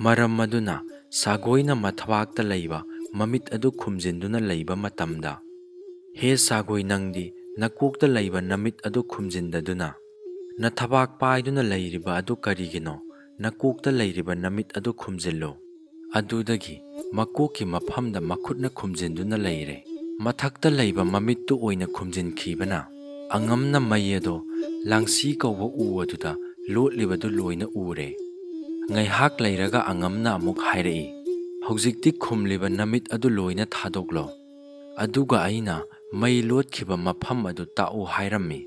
ꯃꯔꯝ ꯑꯗꯨꯅ ꯁꯥꯒꯣꯏꯅ ꯃꯊꯕꯥꯛꯇ ꯂꯩꯕ ꯃꯃꯤꯠ ꯑꯗꯨ ꯈꯨꯝꯖꯤꯟꯗꯨꯅ ꯂꯩꯕ ꯃꯇꯝꯗ, "ꯍꯦ ꯁꯥꯒꯣꯏ, ꯅꯪꯗꯤ ꯅꯀꯣꯛꯇ ꯂꯩꯕ ꯅꯃꯤꯠ ꯑꯗꯨ ꯈꯨꯝꯖꯤꯟꯗꯗꯨꯅ ꯅꯊꯕꯥꯛ ꯄꯥꯏꯗꯨꯅ ꯂꯩꯔꯤꯕ ꯑꯗꯨ ꯀꯔꯤꯒꯤꯅꯣ? ꯅꯀꯣꯛꯇ ꯂꯩꯔꯤꯕ ꯅꯃꯤꯠ ꯑꯗꯨ ꯈꯨꯝꯖꯤꯜꯂꯨ꯫" ꯑꯗꯨꯗꯒꯤ ꯃꯀꯣꯛꯀꯤ ꯃꯐꯝꯗ ꯃꯈꯨꯠꯅ ꯈꯨꯝꯖꯤꯟꯗꯨꯅ ꯂꯩꯔꯦ꯫ ꯃꯊꯛꯇ ꯂꯩꯕ ꯃꯃꯤꯠꯇꯨ ꯑꯣꯏꯅ ꯈꯨꯝꯖꯤꯟꯈꯤꯕꯅ ꯑꯉꯝꯅ ꯃꯩ ꯑꯗꯣ ꯂꯥꯡꯁꯤ ꯀꯧꯕ ꯎ ꯑꯗꯨꯗ ꯂꯣꯠꯂꯤꯕꯗꯨ ꯂꯣꯏꯅ ꯎꯔꯦ꯫ ꯉꯥꯏꯍꯥꯛ ꯂꯩꯔꯒ ꯑꯉꯝꯅ ꯑꯃꯨꯛ ꯍꯥꯏꯔꯛꯏ, "ꯍꯧꯖꯤꯛꯇꯤ ꯈꯨꯝꯂꯤꯕ ꯅꯃꯤꯠ ꯑꯗꯨ ꯂꯣꯏꯅ ꯊꯥꯗꯣꯛꯂꯣ꯫ ꯑꯗꯨꯒ ꯑꯩꯅ ꯃꯩ ꯂꯣꯠꯈꯤꯕ ꯃꯐꯝ ꯑꯗꯨ ꯇꯥꯛꯎ" ꯍꯥꯏꯔꯝꯃꯤ꯫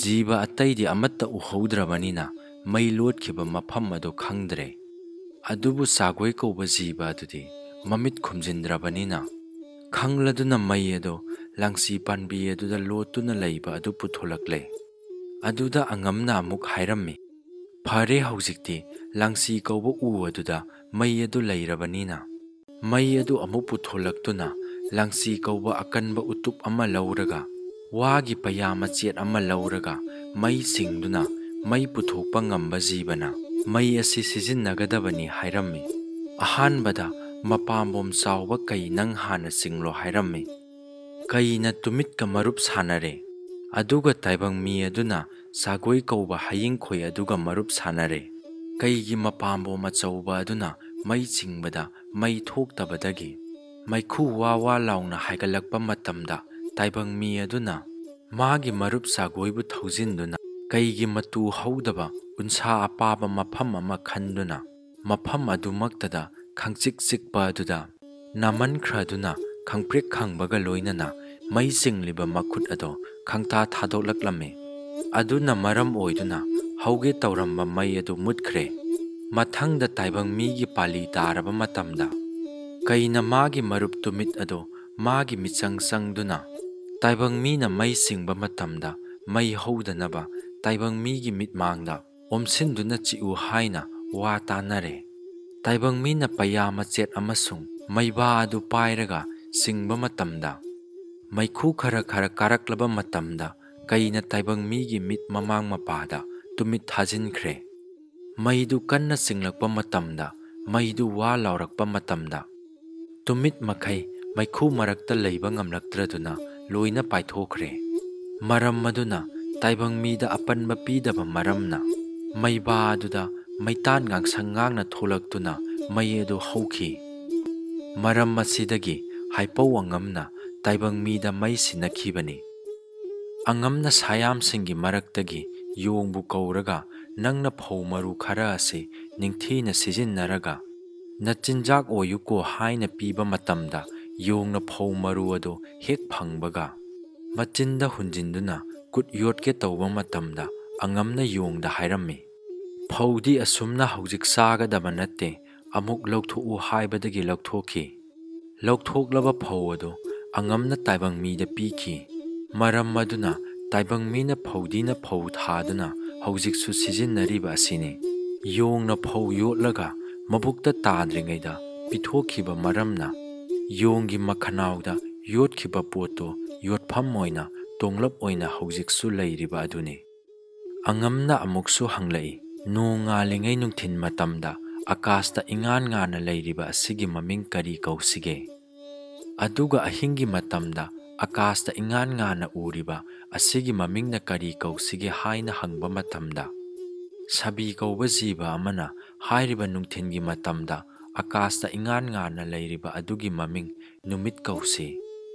ꯖꯤꯕ ꯑꯇꯩꯗꯤ ꯑꯃꯠꯇ ꯎꯍꯧꯗ꯭ꯔꯕꯅꯤꯅ ꯃꯩ ꯂꯣꯠꯈꯤꯕ ꯃꯐꯝ ꯑꯗꯨ ꯈꯪꯗ꯭ꯔꯦ꯫ ꯑꯗꯨꯕꯨ ꯁꯥꯒꯣꯏ ꯀꯧꯕ ꯖꯤꯕ ꯑꯗꯨꯗꯤ ꯃꯃꯤꯠ ꯈꯨꯝꯖꯤꯟꯗ꯭ꯔꯕꯅꯤꯅ ꯈꯪꯂꯗꯨꯅ ꯃꯩ ꯑꯗꯨ ꯂꯥꯡꯁꯤ ꯄꯥꯟꯕꯤ ꯑꯗꯨꯗ ꯂꯣꯠꯇꯨꯅ ꯂꯩꯕ ꯑꯗꯨ ꯄꯨꯊꯣꯂꯛꯂꯦ꯫ ꯑꯗꯨꯗ ꯑꯉꯝꯅ ꯑꯃꯨꯛ ꯍꯥꯏꯔꯝꯃꯤ, "ꯐꯔꯦ, ꯍꯧꯖꯤꯛꯇꯤ ꯂꯥꯡꯁꯤ ꯀꯧꯕ ꯎ ꯑꯗꯨꯗ ꯃꯩ ꯑꯗꯨ ꯂꯩꯔꯕꯅꯤꯅ ꯃꯩ ꯑꯗꯨ ꯑꯃꯨꯛ ꯄꯨꯊꯣꯂꯛꯇꯨꯅ ꯂꯥꯡꯁꯤ ꯀꯧꯕ ꯑꯀꯟꯕ ꯎꯇꯨꯞ ꯑꯃ ꯂꯧꯔꯒ ꯋꯥꯒꯤ ꯄꯩꯌꯥ ꯃꯆꯦꯠ ꯑꯃ ꯂꯧꯔꯒ ꯃꯩ ꯆꯤꯡꯗꯨꯅ ꯃꯩ ꯄꯨꯊꯣꯛꯄ ꯉꯝꯕ ꯖꯤꯕꯅ ꯃꯩ ꯑꯁꯤ ꯁꯤꯖꯤꯟꯅꯒꯗꯕꯅꯤ ꯍꯥꯏꯔꯝꯃꯤ꯫ ꯑꯍꯥꯟꯕꯗ ꯃꯄꯥꯝꯕꯣꯝ ꯆꯥꯎꯕ ꯀꯩ ꯅꯪ ꯍꯥꯟꯅ ꯆꯤꯡꯂꯣ ꯍꯥꯏꯔꯝꯃꯤ꯫ ꯀꯩꯅ ꯇꯨꯃꯤꯠꯀ ꯃꯔꯨꯞ ꯁꯥꯟꯅꯔꯦ꯫ ꯑꯗꯨꯒ ꯇꯥꯏꯕꯪ ꯃꯤ ꯑꯗꯨꯅ ꯆꯥꯒꯣꯏ ꯀꯧꯕ ꯍꯌꯤꯡꯈꯣꯏ ꯑꯗꯨꯒ ꯃꯔꯨꯞ ꯁꯥꯟꯅꯔꯦ꯫ ꯀꯩꯒꯤ ꯃꯄꯥꯝꯕꯣꯝ ꯑꯆꯧꯕ ꯑꯗꯨꯅ ꯃꯩ ꯆꯤꯡꯕꯗ ꯃꯩ ꯊꯣꯛꯇꯕꯗꯒꯤ ꯃꯩꯈꯨ ꯋꯥ ꯋꯥ ꯂꯥꯎꯅ ꯍꯥꯏꯒꯠꯂꯛꯄ ꯃꯇꯝꯗ ꯇꯥꯏꯕꯪ ꯃꯤ ꯑꯗꯨꯅ ꯃꯥꯒꯤ ꯃꯔꯨꯞ ꯆꯥꯒꯣꯏꯕꯨ ꯊꯧꯖꯤꯟꯗꯨꯅ ꯀꯩꯒꯤ ꯃꯇꯨ ꯍꯧꯗꯕ ꯎꯟꯁꯥ ꯑꯄꯥꯕ ꯃꯐꯝ ꯑꯃ ꯈꯟꯗꯨꯅ ꯃꯐꯝ ꯑꯗꯨꯃꯛꯇꯗ ꯈꯪꯆꯤꯛ ꯆꯤꯛꯄ ꯑꯗꯨꯗ ꯅꯥꯃꯟꯈ꯭ꯔꯗꯨꯅ ꯈꯪꯄ꯭ꯔꯤꯛ ꯈꯪꯕꯒ ꯂꯣꯏꯅꯅ ꯃꯩ ꯆꯤꯡꯂꯤꯕ ꯃꯈꯨꯠ ꯑꯗꯣ ꯈꯪꯇꯥ ꯊꯥꯗꯣꯛꯂꯛꯂꯝꯃꯤ꯫ ꯑꯗꯨꯅ ꯃꯔꯝ ꯑꯣꯏꯗꯨꯅ ꯍꯧꯒꯦ ꯇꯧꯔꯝꯕ ꯃꯩ ꯑꯗꯨ ꯃꯨꯠꯈ꯭ꯔꯦ꯫ ꯃꯊꯪꯗ ꯇꯥꯏꯕꯪ ꯃꯤꯒꯤ ꯄꯥꯂꯤ ꯇꯥꯔꯕ ꯃꯇꯝꯗ ꯀꯩꯅ ꯃꯥꯒꯤ ꯃꯔꯨꯞ ꯇꯨꯃꯤꯠ ꯑꯗꯣ ꯃꯥꯒꯤ ꯃꯤꯆꯪ ꯆꯪꯗꯨꯅ ꯇꯥꯏꯕꯪ ꯃꯤꯅ ꯃꯩ ꯆꯤꯡꯕ ꯃꯇꯝꯗ ꯃꯩ ꯍꯧꯗꯅꯕ ꯇꯥꯏꯕꯪ ꯃꯤꯒꯤ ꯃꯤꯠꯃꯥꯡꯗ ꯑꯣꯝꯁꯤꯟꯗꯨꯅ ꯆꯤꯛꯎ ꯍꯥꯏꯅ ꯋꯥ ꯇꯥꯅꯔꯦ꯫ ꯇꯥꯏꯕꯪ ꯃꯤꯅ ꯄꯩꯌꯥ ꯃꯆꯦꯠ ꯑꯃꯁꯨꯡ ꯃꯩꯕꯥ ꯑꯗꯨ ꯄꯥꯏꯔꯒ ꯆꯤꯡꯕ ꯃꯇꯝꯗ ꯃꯩꯈꯨ ꯈꯔ ꯈꯔ ꯀꯥꯔꯛꯂꯕ ꯃꯇꯝꯗ ꯀꯩꯅ ꯇꯥꯏꯕꯪ ꯃꯤꯒꯤ ꯃꯤꯠ ꯃꯃꯥꯡ ꯃꯄꯥꯗ ꯇꯨꯃꯤꯠ ꯊꯥꯖꯤꯟꯈ꯭ꯔꯦ꯫ ꯃꯩꯗꯨ ꯀꯟꯅ ꯆꯤꯡꯂꯛꯄ ꯃꯇꯝꯗ ꯃꯩꯗꯨ ꯋꯥ ꯂꯥꯎꯔꯛꯄ ꯃꯇꯝꯗ ꯇꯨꯃꯤꯠ ꯃꯈꯩ ꯃꯩꯈꯨ ꯃꯔꯛꯇ ꯂꯩꯕ ꯉꯝꯂꯛꯇ꯭ꯔꯗꯨꯅ ꯂꯣꯏꯅ ꯄꯥꯏꯊꯣꯛꯈ꯭ꯔꯦ꯫ ꯃꯔꯝ ꯑꯗꯨꯅ ꯇꯥꯏꯕꯪ ꯃꯤꯗ ꯑꯄꯟꯕ ꯄꯤꯗꯕ ꯃꯔꯝꯅ ꯃꯩꯕꯥ ꯑꯗꯨꯗ ꯃꯩꯇꯥꯟ ꯉꯥꯡꯁꯪ ꯉꯥꯡꯅ ꯊꯣꯛꯂꯛꯇꯨꯅ ꯃꯩ ꯑꯗꯨ ꯍꯧꯈꯤ꯫ ꯃꯔꯝ ꯑꯁꯤꯗꯒꯤ ꯍꯥꯏꯄꯧ ꯑꯉꯝꯅ ꯇꯥꯏꯕꯪ ꯃꯤꯗ ꯃꯩ ꯁꯤꯟꯅꯈꯤꯕꯅꯤ꯫ ꯑꯉꯝꯅ ꯁꯥꯌꯥꯝꯁꯤꯡꯒꯤ ꯃꯔꯛꯇꯒꯤ ꯌꯣꯡꯕꯨ ꯀꯧꯔꯒ ꯅꯪꯅ ꯐꯧ ꯃꯔꯨ ꯈꯔ ꯑꯁꯤ ꯅꯤꯡꯊꯤꯅ ꯁꯤꯖꯤꯟꯅꯔꯒ ꯅꯆꯤꯟꯖꯥꯛ ꯑꯣꯏꯌꯨꯀꯣ ꯍꯥꯏꯅ ꯄꯤꯕ ꯃꯇꯝꯗ ꯌꯣꯡꯅ ꯐꯧ ꯃꯔꯨ ꯑꯗꯨ ꯍꯦꯛ ꯐꯪꯕꯒ ꯃꯆꯤꯟꯗ ꯍꯨꯟꯖꯤꯟꯗꯨꯅ ꯀꯨꯠ ꯌꯣꯠꯀꯦ ꯇꯧꯕ ꯃꯇꯝꯗ ꯑꯉꯝꯅ ꯌꯣꯡꯗ ꯍꯥꯏꯔꯝꯃꯤ, "ꯐꯧꯗꯤ ꯑꯁꯨꯝꯅ ꯍꯧꯖꯤꯛ ꯆꯥꯒꯗꯕ ꯅꯠꯇꯦ, ꯑꯃꯨꯛ ꯂꯧꯊꯣꯛꯎ" ꯍꯥꯏꯕꯗꯒꯤ ꯂꯧꯊꯣꯛꯈꯤ꯫ ꯂꯧꯊꯣꯛꯂꯕ ꯐꯧ ꯑꯗꯨ ꯑꯉꯝꯅ ꯇꯥꯏꯕꯪ ꯃꯤꯗ ꯄꯤꯈꯤ꯫ ꯃꯔꯝ ꯑꯗꯨꯅ ꯇꯥꯏꯕꯪ ꯃꯤꯅ ꯐꯧꯗꯤꯅ ꯐꯧ ꯊꯥꯗꯨꯅ ꯍꯧꯖꯤꯛꯁꯨ ꯁꯤꯖꯤꯟꯅꯔꯤꯕ ꯑꯁꯤꯅꯤ꯫ ꯌꯣꯡꯅ ꯐꯧ ꯌꯣꯠꯂꯒ ꯃꯕꯨꯛꯇ ꯇꯥꯗ꯭ꯔꯤꯉꯩꯗ ꯄꯤꯊꯣꯛꯈꯤꯕ ꯃꯔꯝꯅ ꯌꯣꯡꯒꯤ ꯃꯈꯅꯥꯎꯗ ꯌꯣꯠꯈꯤꯕ ꯄꯣꯠꯇꯨ ꯌꯣꯠꯐꯝ ꯑꯣꯏꯅ ꯇꯣꯡꯂꯞ ꯑꯣꯏꯅ ꯍꯧꯖꯤꯛꯁꯨ ꯂꯩꯔꯤꯕ ꯑꯗꯨꯅꯤ꯫ ꯑꯉꯝꯅ ꯑꯃꯨꯛꯁꯨ ꯍꯪꯂꯛꯏ, "ꯅꯣꯡ ꯉꯥꯜꯂꯤꯉꯩ ꯅꯨꯡꯊꯤꯜ ꯃꯇꯝꯗ ꯑꯀꯥꯁꯇ ꯏꯉꯥꯟ ꯉꯥꯟꯅ ꯂꯩꯔꯤꯕ ꯑꯁꯤꯒꯤ ꯃꯃꯤꯡ ꯀꯔꯤ ꯀꯧꯁꯤꯒꯦ? ꯑꯗꯨꯒ ꯑꯍꯤꯡꯒꯤ ꯃꯇꯝꯗ ꯑꯀꯥꯁꯇ ꯏꯉꯥꯟ ꯉꯥꯟꯅ ꯎꯔꯤꯕ ꯑꯁꯤꯒꯤ ꯃꯃꯤꯡꯅ ꯀꯔꯤ ꯀꯧꯁꯤꯒꯦ?" ꯍꯥꯏꯅ ꯍꯪꯕ ꯃꯇꯝꯗ, ꯁꯥꯕꯤ ꯀꯧꯕ ꯖꯤꯕ ꯑꯃꯅ ꯍꯥꯏꯔꯤꯕ ꯅꯨꯡꯊꯤꯜꯒꯤ ꯃꯇꯝꯗ ꯑꯀꯥꯁꯇ ꯏꯉꯥꯟ ꯉꯥꯟꯅ ꯂꯩꯔꯤꯕ ꯑꯗꯨꯒꯤ ꯃꯃꯤꯡ ꯅꯨꯃꯤꯠ ꯀꯧꯁꯤ,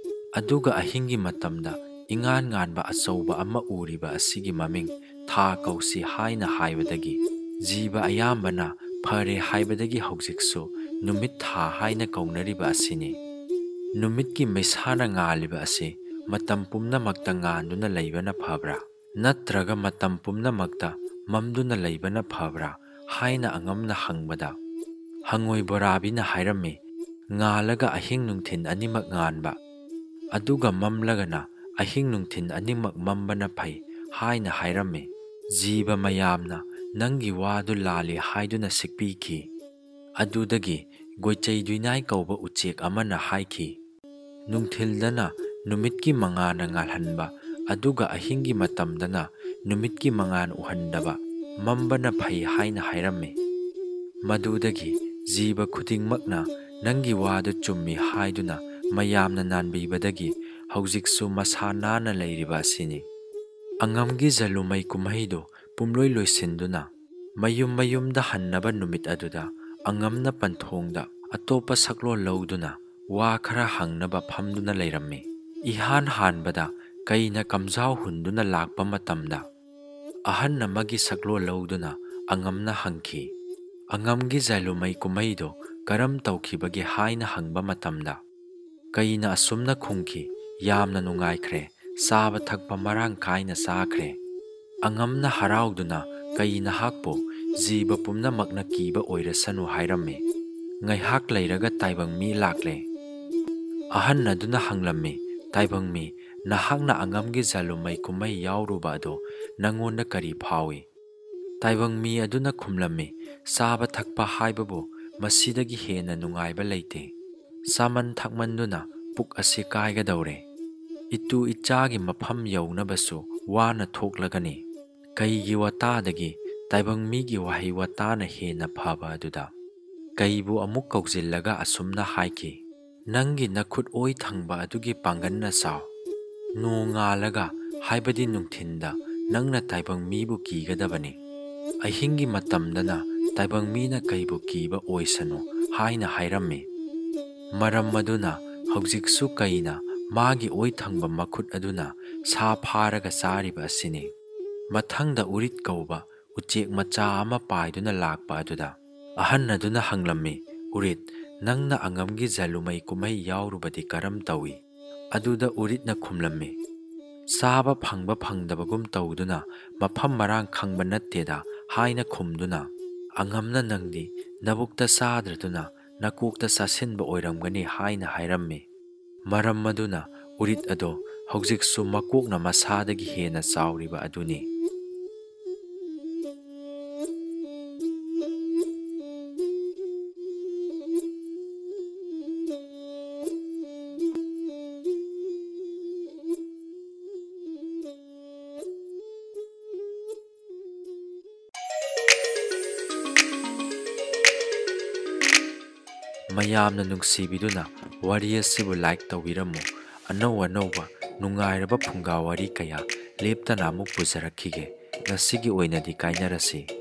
ꯑꯗꯨꯒ ꯑꯍꯤꯡꯒꯤ ꯃꯇꯝꯗ ꯏꯉꯥꯟ ꯉꯥꯟꯕ ꯑꯆꯧꯕ ꯑꯃ ꯎꯔꯤꯕ ꯑꯁꯤꯒꯤ ꯃꯃꯤꯡ ꯊꯥ ꯀꯧꯁꯤ ꯍꯥꯏꯅ ꯍꯥꯏꯕꯗꯒꯤ, ꯖꯤꯕ ꯑꯌꯥꯝꯕꯅ ꯐꯔꯦ ꯍꯥꯏꯕꯗꯒꯤ ꯍꯧꯖꯤꯛꯁꯨ ꯅꯨꯃꯤꯠ ꯊꯥ ꯍꯥꯏꯅ ꯀꯧꯅꯔꯤꯕ ꯑꯁꯤꯅꯤ꯫ ꯅꯨꯃꯤꯠꯀꯤ ꯃꯩꯁꯥꯅ ꯉꯥꯜꯂꯤꯕ ꯑꯁꯤ ꯃꯇꯝ ꯄꯨꯝꯅꯃꯛꯇ ꯉꯥꯟꯗꯨꯅ ꯂꯩꯕꯅ ꯐꯕ꯭ꯔꯥ, ꯅꯠꯇ꯭ꯔꯒ ꯃꯇꯝ ꯄꯨꯝꯅꯃꯛꯇ ꯃꯝꯗꯨꯅ ꯂꯩꯕꯅ ꯐꯕ꯭ꯔꯥ ꯍꯥꯏꯅ ꯑꯉꯝꯅ ꯍꯪꯕꯗ, ꯍꯪꯉꯣꯏ ꯕꯣꯔꯥꯕꯤꯅ ꯍꯥꯏꯔꯝꯃꯤ, "ꯉꯥꯜꯂꯒ ꯑꯍꯤꯡ ꯅꯨꯡꯊꯤꯜ ꯑꯅꯤꯃꯛ ꯉꯥꯟꯕ, ꯑꯗꯨꯒ ꯃꯝꯂꯒꯅ ꯑꯍꯤꯡ ꯅꯨꯡꯊꯤꯜ ꯑꯅꯤꯃꯛ ꯃꯝꯕꯅ ꯐꯩ" ꯍꯥꯏꯅ ꯍꯥꯏꯔꯝꯃꯤ꯫ ꯖꯤꯕ ꯃꯌꯥꯝꯅ ꯅꯪꯒꯤ ꯋꯥꯗꯨ ꯂꯥꯜꯂꯤ ꯍꯥꯏꯗꯨꯅ ꯁꯤꯛꯄꯤꯈꯤ꯫ ꯑꯗꯨꯗꯒꯤ ꯒꯣꯏꯆꯩ ꯗꯨꯏꯅꯥꯏ ꯀꯧꯕ ꯎꯆꯦꯛ ꯑꯃꯅ ꯍꯥꯏꯈꯤ, "ꯅꯨꯡꯊꯤꯜꯗꯅ ꯅꯨꯃꯤꯠꯀꯤ ꯃꯉꯥꯜꯅ ꯉꯥꯜꯍꯟꯕ, ꯑꯗꯨꯒ ꯑꯍꯤꯡꯒꯤ ꯃꯇꯝꯗꯅ ꯅꯨꯃꯤꯠꯀꯤ ꯃꯉꯥꯜ ꯎꯍꯟꯗꯕ, ꯃꯝꯕꯅ ꯐꯩ" ꯍꯥꯏꯅ ꯍꯥꯏꯔꯝꯃꯤ꯫ ꯃꯗꯨꯗꯒꯤ ꯖꯤꯕ ꯈꯨꯗꯤꯡꯃꯛꯅ ꯅꯪꯒꯤ ꯋꯥꯗꯨ ꯆꯨꯝꯃꯤ ꯍꯥꯏꯗꯨꯅ ꯃꯌꯥꯝꯅ ꯅꯥꯟꯕꯤꯕꯗꯒꯤ ꯍꯧꯖꯤꯛꯁꯨ ꯃꯁꯥ ꯅꯥꯟꯅ ꯂꯩꯔꯤꯕ ꯑꯁꯤꯅꯤ꯫ ꯑꯉꯝꯒꯤ ꯖꯂꯨꯃꯩ ꯀꯨꯝꯍꯩꯗꯨ ꯄꯨꯝꯂꯣꯏ ꯂꯣꯏꯁꯤꯟꯗꯨꯅ ꯃꯌꯨꯝ ꯃꯌꯨꯝꯗ ꯍꯟꯅꯕ ꯅꯨꯃꯤꯠ ꯑꯗꯨꯗ ꯑꯉꯝꯅ ꯄꯟꯊꯣꯡꯗ ꯑꯇꯣꯞꯄ ꯁꯛꯂꯣꯟ ꯂꯧꯗꯨꯅ ꯋꯥ ꯈꯔ ꯍꯪꯅꯕ ꯐꯝꯗꯨꯅ ꯂꯩꯔꯝꯃꯤ꯫ ꯏꯍꯥꯟ ꯍꯥꯟꯕꯗ ꯀꯩꯅ ꯀꯝꯖꯥꯎ ꯍꯨꯟꯗꯨꯅ ꯂꯥꯛꯄ ꯃꯇꯝꯗ, ꯑꯍꯟ ꯑꯃꯒꯤ ꯁꯛꯂꯣꯟ ꯂꯧꯗꯨꯅ ꯑꯉꯝꯅ ꯍꯪꯈꯤ, "ꯑꯉꯝꯒꯤ ꯖꯂꯨꯃꯩ ꯀꯨꯝꯍꯩꯗꯨ ꯀꯔꯝ ꯇꯧꯈꯤꯕꯒꯦ?" ꯍꯥꯏꯅ ꯍꯪꯕ ꯃꯇꯝꯗ, ꯀꯩꯅ ꯑꯁꯨꯝꯅ ꯈꯨꯝꯈꯤ, "ꯌꯥꯝꯅ ꯅꯨꯡꯉꯥꯏꯈ꯭ꯔꯦ, ꯆꯥꯕ ꯊꯛꯄ ꯃꯔꯥꯡ ꯀꯥꯏꯅ ꯆꯥꯈ꯭ꯔꯦ"꯫ ꯑꯉꯝꯅ ꯍꯔꯥꯎꯗꯨꯅ, "ꯀꯩ ꯅꯍꯥꯛꯄꯨ ꯖꯤꯕ ꯄꯨꯝꯅꯃꯛꯅ ꯀꯤꯕ ꯑꯣꯏꯔꯁꯅꯨ" ꯍꯥꯏꯔꯝꯃꯤ꯫ ꯉꯥꯏꯍꯥꯛ ꯂꯩꯔꯒ ꯇꯥꯏꯕꯪ ꯃꯤ ꯂꯥꯛꯂꯦ꯫ ꯑꯍꯟ ꯑꯗꯨꯅ ꯍꯪꯂꯝꯃꯤ, "ꯇꯥꯏꯕꯪ ꯃꯤ, ꯅꯍꯥꯛꯅ ꯑꯉꯝꯒꯤ ꯖꯂꯨꯃꯩ ꯀꯨꯝꯍꯩ ꯌꯥꯎꯔꯨꯕ ꯑꯗꯣ ꯅꯪꯉꯣꯟꯗ ꯀꯔꯤ ꯐꯥꯎꯏ?" ꯇꯥꯏꯕꯪ ꯃꯤ ꯑꯗꯨꯅ ꯈꯨꯝꯂꯝꯃꯤ, "ꯆꯥꯕ ꯊꯛꯄ ꯍꯥꯏꯕꯕꯨ ꯃꯁꯤꯗꯒꯤ ꯍꯦꯟꯅ ꯅꯨꯡꯉꯥꯏꯕ ꯂꯩꯇꯦ꯫ ꯆꯥꯃꯟ ꯊꯛꯃꯟꯗꯨꯅ ꯄꯨꯛ ꯑꯁꯤ ꯀꯥꯏꯒꯗꯧꯔꯦ"꯫ ꯏꯇꯨ ꯏꯆꯥꯒꯤ ꯃꯐꯝ ꯌꯧꯅꯕꯁꯨ ꯋꯥꯅ ꯊꯣꯛꯂꯒꯅꯤ꯫ ꯀꯩꯒꯤ ꯋꯥꯇꯥꯗꯒꯤ ꯇꯥꯏꯕꯪ ꯃꯤꯒꯤ ꯋꯥꯍꯩ ꯋꯥꯇꯥꯅ ꯍꯦꯟꯅ ꯐꯕ ꯑꯗꯨꯗ꯫ ꯀꯩꯕꯨ ꯑꯃꯨꯛ ꯀꯧꯖꯤꯜꯂꯒ ꯑꯁꯨꯝꯅ ꯍꯥꯏꯈꯤ, "ꯅꯪꯒꯤ ꯅꯈꯨꯠ ꯑꯣꯏ ꯊꯪꯕ ꯑꯗꯨꯒꯤ ꯄꯥꯡꯒꯟꯅ ꯆꯥꯎ꯫ ꯅꯣꯡꯉꯥꯜꯂꯒ, ꯍꯥꯏꯕꯗꯤ ꯅꯨꯡꯊꯤꯟꯗ, ꯅꯪꯅ ꯇꯥꯏꯕꯪ ꯃꯤꯕꯨ ꯀꯤꯒꯗꯕꯅꯤ꯫ ꯑꯍꯤꯡꯒꯤ ꯃꯇꯝꯗꯅ ꯇꯥꯏꯕꯪ ꯃꯤꯅ ꯀꯩꯕꯨ ꯀꯤꯕ ꯑꯣꯏꯁꯅꯨ" ꯍꯥꯏꯅ ꯍꯥꯏꯔꯝꯃꯤ꯫ ꯃꯔꯝ ꯑꯗꯨꯅ ꯍꯧꯖꯤꯛꯁꯨ ꯀꯩꯅ ꯃꯥꯒꯤ ꯑꯣꯏ ꯊꯪꯕ ꯃꯈꯨꯠ ꯑꯗꯨꯅ ꯁꯥ ꯐꯥꯔꯒ ꯆꯥꯔꯤꯕ ꯑꯁꯤꯅꯤ꯫ ꯃꯊꯪꯗ ꯎꯔꯤꯠ ꯀꯧꯕ ꯎꯆꯦꯛ ꯃꯆꯥ ꯑꯃ ꯄꯥꯏꯗꯨꯅ ꯂꯥꯛꯄ ꯑꯗꯨꯗ ꯑꯍꯟ ꯑꯗꯨꯅ ꯍꯪꯂꯝꯃꯤ, "ꯎꯔꯤꯠ, ꯅꯪꯅ ꯑꯉꯝꯒꯤ ꯖꯂꯨꯃꯩ ꯀꯨꯝꯍꯩ ꯌꯥꯎꯔꯨꯕꯗꯤ ꯀꯔꯝ ꯇꯧꯏ?" ꯑꯗꯨꯗ ꯎꯔꯤꯠꯅ ꯈꯨꯝꯂꯝꯃꯤ, "ꯆꯥꯕ ꯐꯪꯕ ꯐꯪꯗꯕꯒꯨꯝ ꯇꯧꯗꯨꯅ ꯃꯐꯝ ꯃꯔꯥꯡ ꯈꯪꯕ ꯅꯠꯇꯦꯗ" ꯍꯥꯏꯅ ꯈꯨꯝꯗꯨꯅ, "ꯑꯉꯝꯅ ꯅꯪꯗꯤ ꯅꯕꯨꯛꯇ ꯆꯥꯗ꯭ꯔꯗꯨꯅ ꯅꯀꯣꯛꯇ ꯆꯥꯁꯤꯟꯕ ꯑꯣꯏꯔꯝꯒꯅꯤ" ꯍꯥꯏꯅ ꯍꯥꯏꯔꯝꯃꯤ꯫ ꯃꯔꯝ ꯑꯗꯨꯅ ꯎꯔꯤꯠ ꯑꯗꯣ ꯍꯧꯖꯤꯛꯁꯨ ꯃꯀꯣꯛꯅ ꯃꯁꯥꯗꯒꯤ ꯍꯦꯟꯅ ꯆꯥꯎꯔꯤꯕ ꯑꯗꯨꯅꯤ꯫ ꯃꯌꯥꯝꯅ ꯅꯨꯡꯁꯤꯕꯤꯗꯨꯅ ꯋꯥꯔꯤ ꯑꯁꯤꯕꯨ like ꯇꯧꯕꯤꯔꯝꯃꯨ꯫ ꯑꯅꯧ ꯑꯅꯧꯕ ꯅꯨꯡꯉꯥꯏꯔꯕ ꯐꯨꯡꯒꯥ ꯋꯥꯔꯤ ꯀꯌꯥ ꯂꯦꯞꯇꯅ ꯑꯃꯨꯛ ꯄꯨꯖꯔꯛꯈꯤꯒꯦ꯫ ꯉꯁꯤꯒꯤ ꯑꯣꯏꯅꯗꯤ ꯀꯥꯏꯅꯔꯁꯤ꯫